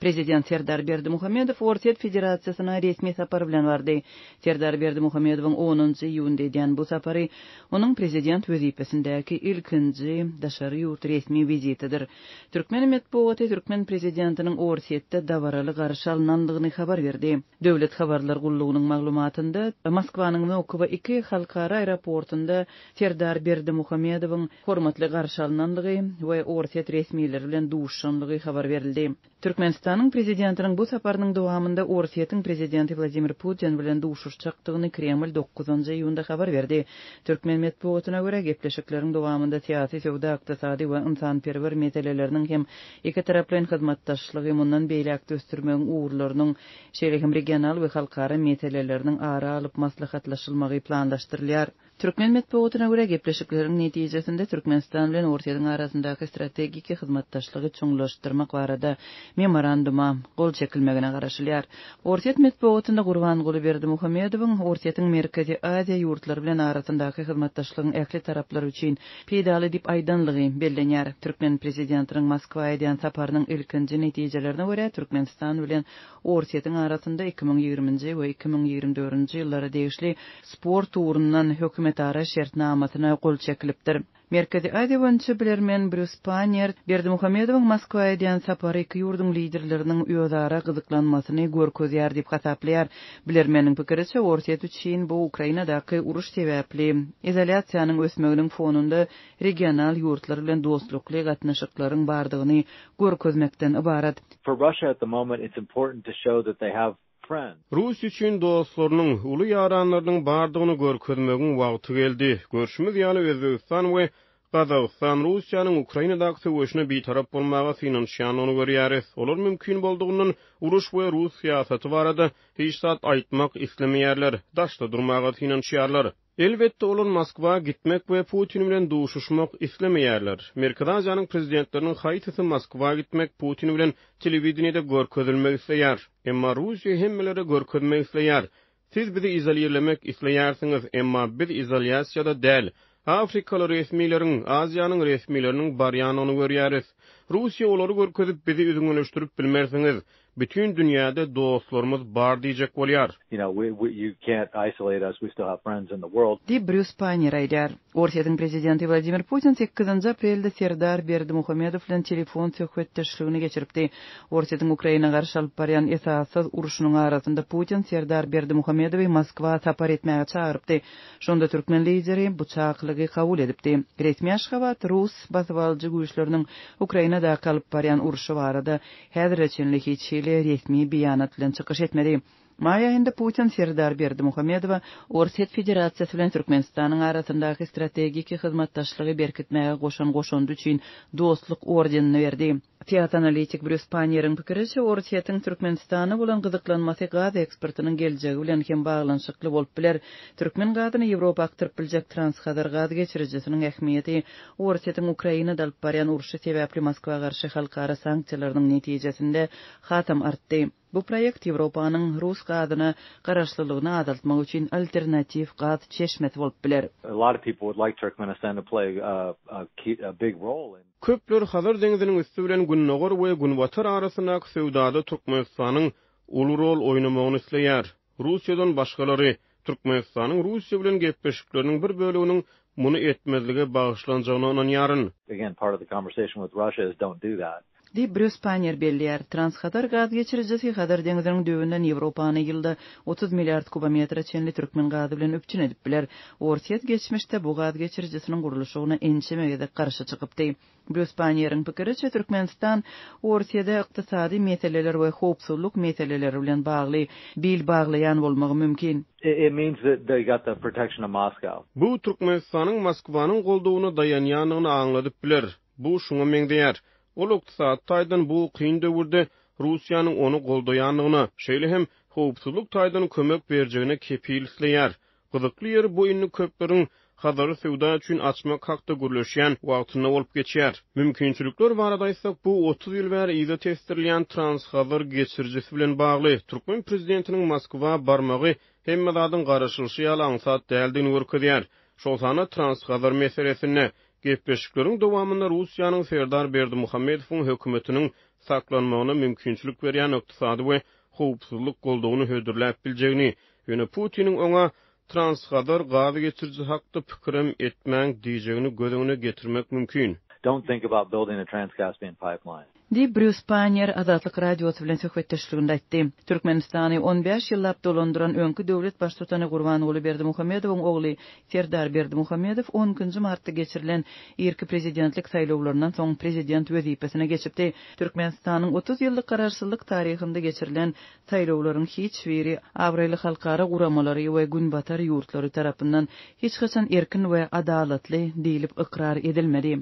Prezident Serdar Berdimuhamedow Orsýet Federasiýasyna resmi sapar bilen bardy. Serdar Berdimuhamedowyň onunjy iýunda edýän bu sapary onuň prezident wezipesindäki ilkinji daşary ýurt resmi wizitidir. Türkmen metbugaty türkmen prezidentiniň Orsýetde dabaraly garşy alnandygyny habar berdi. Döwlet habarlar gullugynyň maglumatynda, Moskwanyň Wnukowo ii halkara aeroportunda Serdar Berdimuhamedowyň hormatly garşy alnandygy we orsýet resmileri bilen duşuşandygy habar berildi. Türkmenistanyň Prezidentiniň bu saparynyň dowamynda Orsýetiň Prezidenti Wladimir Putin bilen duşuşjakdygyny Kreml dokuzynjy iýunda habar berdi. Türkmen metbugatyna görä, gepleşikleriň dowamynda syýasy, söwda-ykdysady we ynsanperwer meseleleriniň hem ikitaraplaýyn hyzmatdaşlygy mundan beýläk-de ösdürmegiň ugurlarynyň, şeýle hem regional we halkara meseleleriniň ara alyp maslahatlaşylmagy planlaşdyrylýar. Türkmen metbugatyna görä, gepleşikleriň netijesinde Türkmenistan bilen Orsýetiň arasyndaky strategiki hyzmatdaşlygy çuňlaşdyrmak barada memoranduma gol çekilmegine garaşylýar. Orsýet metbugatynda Gurbanguly Berdimuhamedowyň Orsýetiň Merkezi Aziýa ýurtlary bilen arasyndaky hyzmatdaşlygyň ähli taraplar üçin peýdaly diýip aýdanlygy bellenýär. Türkmen prezidentiniň Moskwa edýän saparynyň ilkinji netijelerine görä, Türkmenistan bilen Orsýetiň arasynda 2020-nji we 2024-nji ýyllara degişli sport ugrundan hökümetara şertnamasyna gol çekilipdir. Merkezi Aziýa boýunça bilermen Brýus Panniýer Berdimuhamedowyň Moskwa edýän sapary iki ýurduň liderleriniň özara gyzyklanmasyny görkezýär diýip hasaplaýar. Bilermeniň pikiriçe, Orsýet üçin bu Ukrainadaky uruş sebäpli izolýasiýanyň ösmeginiň fonunda regional ýurtlar bilen dostlukly gatnaşyklaryň bardygyny görkezmekden ybarat. For Russia at the moment it's important to show that they have friends. Russiýa üçin dostlarynyň, uly ýaranlarynyň bardygyny görkezmegiň wagty geldi. Görşümiz ýaly, Özbegistan we Gazagystan Russiýanyň Ukrainadaky söweşine bitarap bolmaga synanyşýandygyny görýäris. Olar mümkin boldugyndan uruş we rus syýasaty barada hiç zat aýtmak islemeýärler, daşda durmaga synanyşýarlar. Elbetde, olar Moskwa gitmek we Putin bilen duşuşmak islemeýärler. Merkezi Aziýanyň prezidentleriniň haýsysy Moskwa gitmek, Putin bilen telewideniýede görkezilmek isleýär? Emma Russiýa hemmelere görkezmek isleýär. Siz bizi izolirlemek isleýärsiňiz, emma biz izolýasiýada däl. Afrikaly resmileriň, Aziýanyň resmileriniň barýanyny görýäris. Russiýa olary görkezip, bizi üzňeleşdirip bilmersiňiz. Bütin dünýäde dostlarymyz bar diýjek bolýar. You know, we, we, you can't isolate us, we still have friends in the world. Diýip, Brýus Paýnier aýdýar. Orsýetiň prezidenti Wladimir Putin sekizinji aprelde Serdar Berdimuhamedow bilen telefon söhbetdeşligini geçiripdi. Orsýetiň Ukraina garşy alyp barýan esassyz urşunyň arasynda Putin Serdar Berdimuhamedowy Moskwa sapar etmäge çagyrypdy. Şonda türkmen lideri bu çakylygy kabul edipdi. Resmi Aşgabat rus basybalyjy güýçleriniň Ukrainadaky alyp barýan urşy barada Häzire çenli hiç hili resmi beýanat bilen çykyş etmedi. Maý aýynda Putin Serdar Berdimuhamedowa Orsýet Federasiýasy bilen Türkmenistanyň arasyndaky strategiki hyzmatdaşlygy berkitmäge goşan goşandy üçin Dostluk ordenini berdi. Syýasy analitik Brýus Panniýeriň pikiriçe, Orsýetiň Türkmenistana bolan gyzyklanmasy gaz eksportynyň geljegi bilen hem baglanyşykly bolup biler. Türkmen gazyny Ýewropa akdyryp biljek Transhazar gaz geçirijisiniň ähmiýeti Orsýetiň Ukrainada alyp barýan urşy sebäpli Moskwa garşy halkara sanksiýalarynyň netijesinde hasam artdy. Bu proýekt Ýewropanyň rus gazyna garaşlylygyny azaltmak üçin alternatiw gaz çeşmesi bolup biler. A lot of people would like Turkmenistan to play a big role in. Köpler Hazar deňziniň üsti bilen Gündogar we Günbatar arasyndaky söwdada Türkmenistanyň uly rol oýnamagyny isleýär. Russiýadan başgalary, Türkmenistanyň Russiýa bilen gepleşikleriniň bir böleginiň muny etmezlige bagyşlanjagyna ynanýaryn. Again, part of the conversation with Russia is don't do that. Diýip, Brýus Panniýer belleýär. Transhazar gaz geçirijisi Hazar deňziniň düýbünden Ýewropany ýylda 30 milliard kubometre çenli türkmen gazy bilen üpjün edip biler. Orsýet geçmişde bu gaz geçirijisiniň gurluşygyna ençeme gezek garşy çykypdy. Brýus Panniýeriň pikiriçe, Türkmenistan Orsýede ykdysady meseleler we howpsuzlyk meseleleri bilen bagly bil baglaýan bolmagy mümkin. It means that they got the protection of Moscow. Bu Türkmenistanyň Moskwanyň goldawyna daýanýandygyny aňladyp biler. Bu şuňa meňzeýär. Ol ykdysady taýdan bu kyn döwürde Russiýanyň ony goldaýandygyna, şeýle hem howpsuzlyk taýdan kömek berjegine kepil isleýär. Gyzykly ýeri bu indi köpleriň Hazary söwda üçin açmak hakda gürleşýän wagtynda bolup geçýär. Mümkinçilikler barada aýtsak, bu 30 ýyl bäri yza tesdirilýän Transhazar geçirijisi bilen bagly. Türkmen prezidentiniň Moskwa barmagy hemme zadyň garaşylyşy ýaly aňsat däldigini görkezýär. Şol sanda Transhazar meselesinde. Gepleşikleriň dowamynda Russiýanyň Serdar Berdimuhamedowyň hökümetiniň saklanmagyna mümkinçilik berýän ykdysady we howpsuzlyk goldawyny hödürläp biljegini, ýöne Putiniň oňa Transhazar gaz geçiriji hakda pikirem etmäň diýjegini göz öňüne getirmek mümkin. Don't think about building a Trans-Caspian pipeline. Diýip, Brýus Panniýer Azatlyk Radiosy bilen söhbetdeşliginde aýtdy. Türkmenistany on bäş ýyllap dolandyran öňki döwlet baştutany Gurbanguly Berdimuhamedowyň ogly Serdar Berdimuhamedow on ikinji martda geçirilen irki prezidentlik saýlawlaryndan soň prezident wezipesine geçipdi. Türkmenistanyň 30 ýyllyk garaşsyzlyk taryhynda geçirilen saýlawlaryň hiç biri abraýly halkara guramalary we günbatar ýurtlary tarapyndan hiç haçan erkin we adalatly diýlip ykrar edilmedi.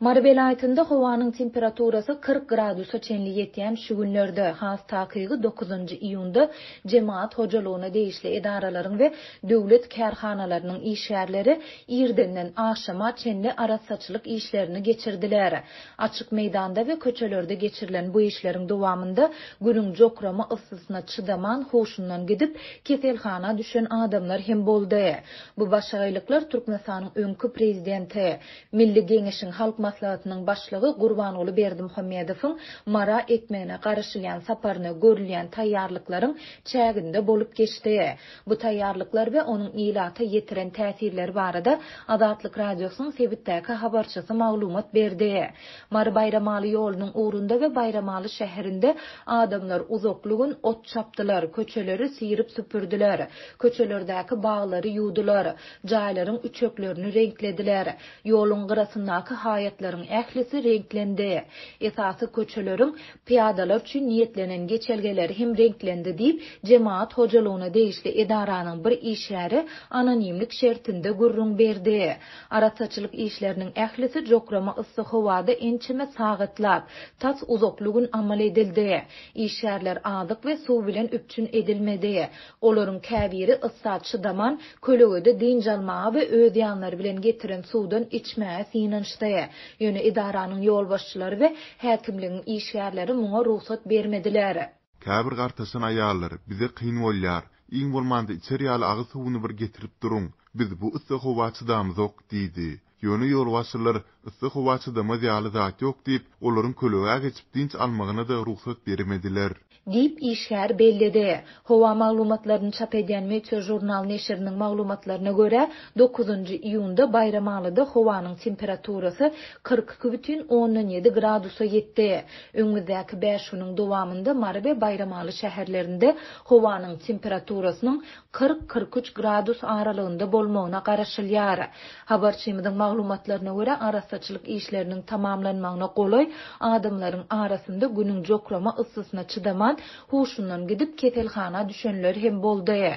Mary welaýatynda howanyň temperaturasy 40 gradusa çenli ýetýän şu günlerde, has takygy dokuzynjy iýunda jemagat hojalygyna degişli edaralaryň we döwlet kärhanalarynyň işgärleri irdenden agşama çenli arassaçylyk işlerini geçirdiler. Açyk meýdanda we köçelerde geçirilen bu işleriň dowamynda günüň jokrama yssysyna çydaman huşundan gidip, keselhana düşen adamlar hem boldy. Bu başagaýlyklar Türkmenistanyň öňki Prezidenti, Milli Geňeşiň Halk Maslahatynyň Başlygy Gurbanguly Berdimuhamedowyň Mara etmegine garaşylýan saparyna görülýän taýýarlyklaryň çäginde bolup geçdi. Bu taýýarlyklar we onuň ilata ýetiren täsirleri barada Azatlyk Radiosynyň sebitdäki habarçysy maglumat berdi. Mary-Baýramaly ýolunyň ugrunda we Baýramaly şäherinde adamlar uzakly gün ot çapdylar, köçeleri syryp-süpürdiler, köçelerdäki baglary ýuwdular, jaýlaryň üçeklerini reňklediler. Ýoluň gyrasyndaky haýatlaryň ählisi reňklendi. Esasy köçeleriň pyýadalar üçin niýetlenen geçelgeleri hem reňklendi diýip, jemagat hojalygyna degişli edaranyň bir işgäri anonimlik şertinde gürrüň berdi. Arassaçylyk işleriniň ählisi jokrama yssy howada ençeme sagatlap, tas uzakly gün amal edildi. Işgärler azyk we suw bilen üpjün edilmedi. Olaryň käbiri yssa çydaman, kölegede dynç almaga we öz ýanlary bilen getiren suwdan içmäge synanyşdy. Ýöne edaranyň ýolbaşçylary we häkimligiň işgärleri muňa rugsat bermediler. Käbir gartaşan aýallar, Bize kyn bolýar. Iň bolmanda içer ýaly agyz suwuny bir getirip duruň. Biz bu yssy howa çydamyzok diýdi. Ýöne ýolbaşçylar, Yssy howa çydamaz ýaly zat ýok diýip, olaryň kölegä geçip dynç almagyna-da rugsat bermediler. Diýip, işgär belledi. Howa maglumatlaryny çap edýän Meteožurnal neşiriniň maglumatlaryna görä, dokuzynjy iýunda Baýramalyda howanyň temperaturasy 42,7 gradusa ýetdi. Öňümizdäki bäş günüň dowamynda Mary we Baýramaly şäherlerinde howanyň temperaturasynyň 40, 43 gradus aralygynda bolmagyna garaşylýar. Habarçymyzyň maglumatlaryna görä, arassaçylyk işleriniň tamamlanmagyna golaý adamlaryň arasynda günüň jokrama yssysyna çydaman, huşundan gidip, keselhana düşenler hem boldy.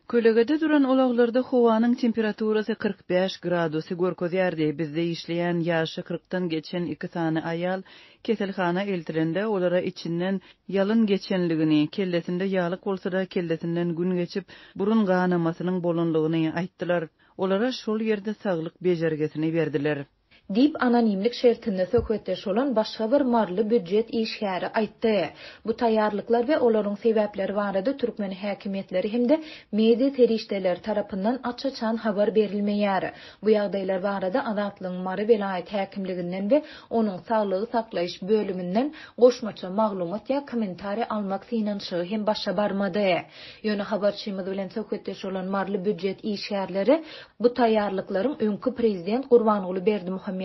Kölegede duran ulaglarda howanyň temperaturasy 45 gradusy görkezýärdi. Bizde işleýän ýaşy kyrkdan geçen iki sany aýal keselhana eltilende, olara içinden ýalyn geçenligini, kellesinde ýalyk bolsa-da, kellesinden gün geçip, burun ganamasynyň bolanlygyny aýtdylar. Olara şol ýerde saglyk bejergisini berdiler. Diýip, anonimlik şertinde söhbetdeş bolan başga bir maryly býujet işgäri aýtdy. Bu taýýarlyklar we olaryň sebäpleri barada türkmen häkimiýetleri hem-de media serişdeleri tarapyndan aç-açan habar berilmeýär. Bu ýagdaýlar barada Azatlygyň Mary welaýat häkimliginden we onuň saglygy saklaýyş bölüminden goşmaça maglumat ýa kommentariý almak synanyşygy hem başa barmady. Ýöne habarçymyz bilen söhbetdeş bolan maryly býujet işgärleri bu taýýarlyklaryň öňki prezident Gurbanguly Berdimuhamedowyň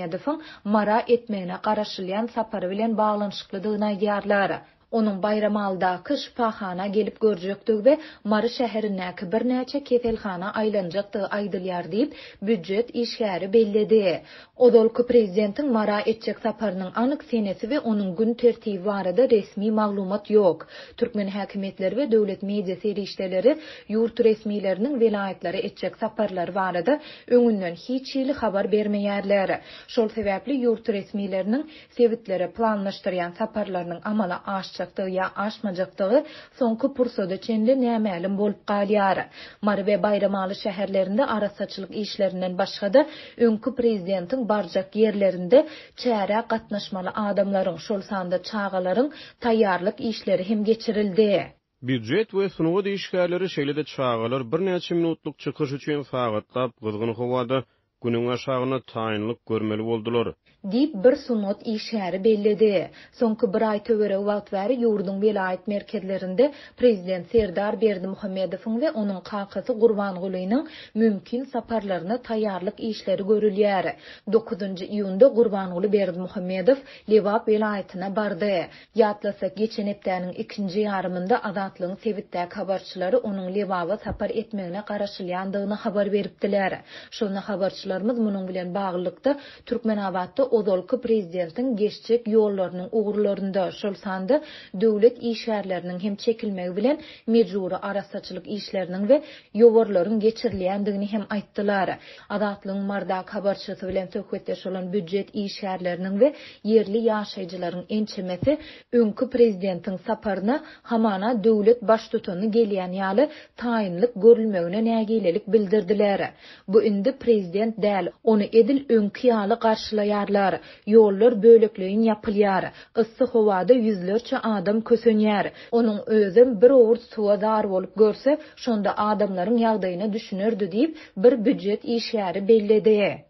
Mara etmegine garaşylýan sapary bilen baglanyşyklydygyny aýdýarlar. Onuň Baýramalydaky şypahana gelip görjekdigi we Mary şäherindäki birnäçe keselhana aýlanjakdygy aýdylýar diýip, býujet işgäri belledi. Ozalky prezidentiň Mara etjek saparynyň anyk senesi we onuň gün tertibi barada resmi maglumat ýok. Türkmen häkimiýetleri we döwlet media serişdeleri ýurt resmileriniň welaýatlara etjek saparlary barada öňünden hiç hili habar bermeýärler. Şol sebäpli ýurt resmileriniň sebitlere planlaşdyrýan saparlarynyň amala aşjakdygy ýa aşmajakdygy soňky pursada çenli nämälim bolup galýar. Mary we Baýramaly şäherlerinde arassaçylyk işlerinden başga-da, öňki prezidentiň barjak ýerlerinde çärä gatnaşmaly adamlaryň, şol sanda çagalaryň taýýarlyk işleri hem geçirildi. Býujet we sungat işgärleri, şeýle-de çagalar birnäçe minutlyk çykyş üçin sagatlap gyzgyn howada Günüň aşagynda taýynlyk görmeli boldular. Diýip, bir sungat işgäri belledi. Soňky bir aý töweregi wagt bäri ýurduň welaýat merkezlerinde prezident Serdar Berdimuhamedowyň we onuň kakasy Gurbangulynyň mümkin saparlaryna taýýarlyk işleri görülýär. Dokuzynjy iýunda Gurbanguly Berdimuhamedow Lebap welaýatyna bardy. Ýatlasak, geçen hepdäniň ikinji ýarymynda Azatlygyň sebitdäki habarçylary onuň Lebaba sapar etmegine garaşylýandygyny habar beripdiler. Şonda habarçylarymyz munuň bilen baglylykda, Türkmenabatda ozalky prezidentiň geçjek ýollarynyň ugurlarynda, şol sanda döwlet işgärleriniň hem çekilmegi bilen mejbury arassaçylyk işleriniň we ýowarlaryň geçirilýändigini hem aýtdylar. Azatlygyň Mardaky habarçysy bilen söhbetdeş bolan býujet işgärleriniň we ýerli ýaşaýjylaryň ençemesi öňki prezidentiň saparyna hamana döwlet baştutany gelýän ýaly taýynlyk görülmegine nägilelik bildirdiler. Bu indi prezident däl, ony edil öňki ýaly garşylaýarlar. Ýollar bölekleýin ýapylýar. Yssy howada ýüzlerçe adam kösenýär. Onuň özem bir owurt suwa zar bolup görse, şonda adamlaryň ýagdaýyna düşünerdi diýip, bir býujet işgäri belledi.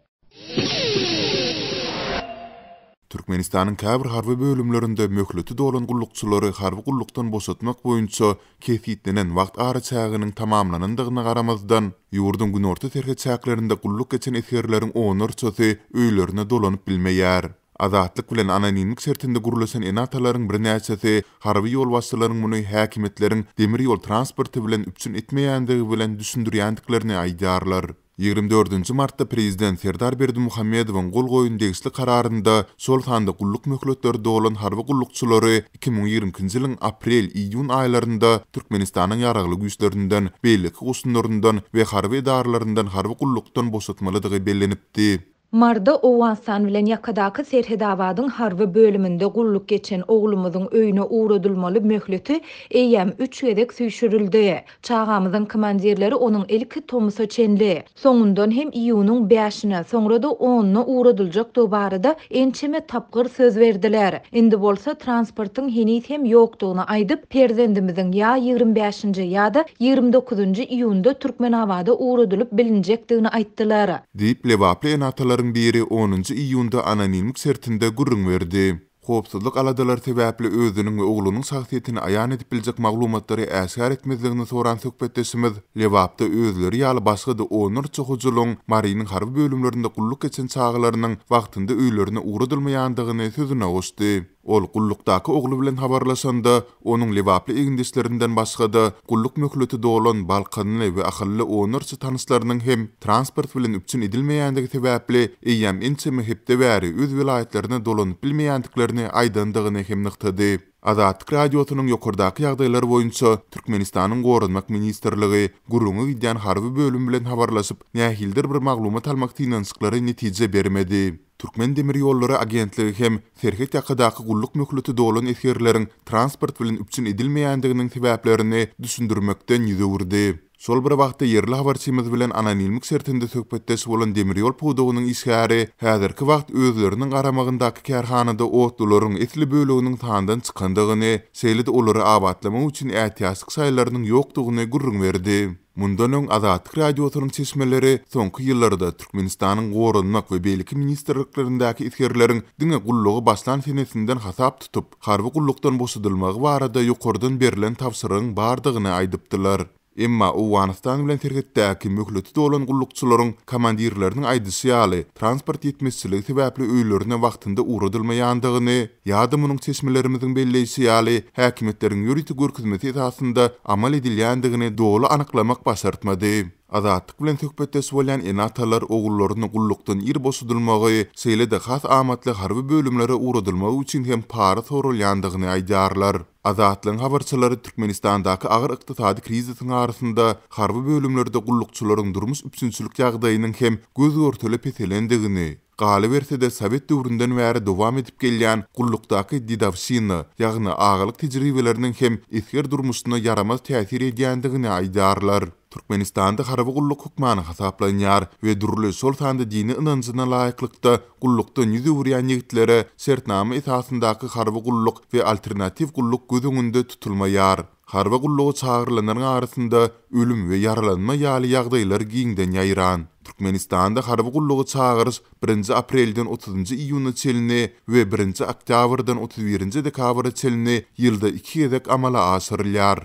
Türkmenistanyň käbir harby bölümlerinde möhleti dolan gullukçylary harby gullukdan boşatmak boýunça kesgitlenen wagt araçäginiň tamamlanandygyna garamazdan, ýurduň günorta serhet çäklerinde gulluk geçen esgerleriň onlarçasy öýlerine dolanyp bilmeýär. Azatlyk bilen anonimlik şertinde gürleşen ene-atalaryň birnäçesi harby ýolbaşçylaryň muny häkimiýetleriň demir ýol transporty bilen üpjün etmeýändigi bilen düşündirýändiklerini aýdýarlar. 24 martda prezident Serdar Berdimuhamedowyň gol goýan degişli kararynda, şol sanda gulluk möhletleri dolan harby gullukçylary 2022-nji ýylyň aprel-iýun aýlarynda Türkmenistanyň Ýaragly Güýçlerinden, beýleki goşunlaryndan we harby edaralaryndan harby gullukdan boşatmalydygy bellenipdi. Marda Owganystan bilen ýakadaky Serhedabadyň harby bölüminde gulluk geçen oglumyzyň öýüne ugradylmaly möhleti eýýäm üç gezek süýşürildi. Çagamyzyň komandirleri onuň ilki tomusa çenli, soňundan hem iýunyň bäşine, soňra-da onuna ugradyljakdygy barada ençeme tapgyr söz berdiler. Indi bolsa transportyň heniz hem ýokdugyny aýdyp, perzendimiziň ýa 25-nji, ýa-da 29-njy iýunda Türkmenabada ugradylyp bilinjekdigini aýtdylar. Diýip, lebaply ene-atalaryň biri onunjy iýunda anonimlik şertinde gürrüň berdi. Howpsuzlyk aladalary sebäpli özüniň we oglunyň şahsyýetini aýan edip biljek maglumatlary äşgär etmezligini soran söhbetdeşimiz Lebapda özleri ýaly başga-da onlarça hojalygyň Marynyň harby bölümlerinde gulluk geçen çagalarynyň wagtynda öýlerine ugradylmaýandygyny sözüne goşdy. Ol gullukdaky ogly bilen habarlaşanda, onuň lebaply egindeşlerinden başga-da, gulluk möhleti dolan balkanly we ahally onlarça tanyşlarynyň hem transport bilen üpjün edilmeýändigi sebäpli, eýýäm ençeme hepde bäri öz welaýatlaryna dolanyp bilmeýändiklerini aýdandygyny hem nygtady. Azatlyk Radiosynyň ýokardaky ýagdaýlar boýunça Türkmenistanyň Goranmak ministrligi, gürrüňi gidýän harby bölüm bilen habarlaşyp, nähilidir bir maglumat almak synanyşyklary netije bermedi. Türkmendemirýollary agentligi hem serhet ýakadaky gulluk möhleti dolan esgerleriň transport bilen üpjün edilmeýändiginiň sebäplerini düşündirmekden ýüz öwürdi. Şol bir wagtda ýerli habarçymyz bilen anonimlik şertinde söhbetdeş bolan demirýol pudagynyň işgäri häzirki wagt özleriniň garamagyndaky kärhanada otlularyň esli böleginiň sandan çykandygyny, şeýle-de olary abatlamak üçin ätiýaçlyk şaýlarynyň ýokdugyny gürrüň berdi. Mundan öň Azatlyk Radiosynyň çeşmeleri soňky ýyllarda Türkmenistanyň Goranmak we beýleki ministrliklerindäki esgerleriň diňe gullugy başlan senesinden hasap tutup, harby gullukdan boşadylmagy barada ýokardan berlen tabşyrygyň bardygyny aýdypdylar. Emma Owganystan bilen serhetdäki möhleti dolan gullukçylaryň komandirleriniň aýdyşy ýaly, transport ýetmezçiligi sebäpli öýlerine wagtynda ugradylmaýandygyny ýa-da munuň çeşmelerimiziň belleýşi ýaly, häkimiýetleriň ýörite görkezmesi esasynda amal edilýändigini doly anyklamak başartmady. Azatlyk bilen söhbetdeş bolýan ene-atalar ogullaryny gullukdan ir boşadylmagy, şeýle-de has amatly harby bölümlere ugradylmagy üçin hem para soralýandygyny aýdýarlar. Azatlygyň habarçylary Türkmenistandaky agyr ykdysady krizisiň arasynda harby bölümlerde gullukçylaryň durmuş üpjünçilik ýagdaýynyň hem göz-görtele peselendigini, Galyberse-de, sowet döwründen bäri dowam edip gelýän gullukdaky dedowşina, ýagny agalyk tejribeleriniň hem esger durmuşyna ýaramaz täsir edýändigini aýdýarlar. Türkmenistanda harby gulluk hökmany hasaplanýar we dürli, şol sanda dini ynanjyna laýyklykda gullukdan ýüz öwürýän ýigitlere şertnama esasyndaky harby gulluk we alternatiw gulluk göz öňünde tutulmaýar. Harby gulluga çagyrylanlaryň arasynda ölüm we ýaralanma ýaly ýagdaýlar giňden ýaýran. Türkmenistanda harby gulluga çagyryş birinji aprelden otuzynjy iýuna çenli we birinji oktýabrdan 31 nji dekabra çenli ýylda iki gezek amala aşyrylýar.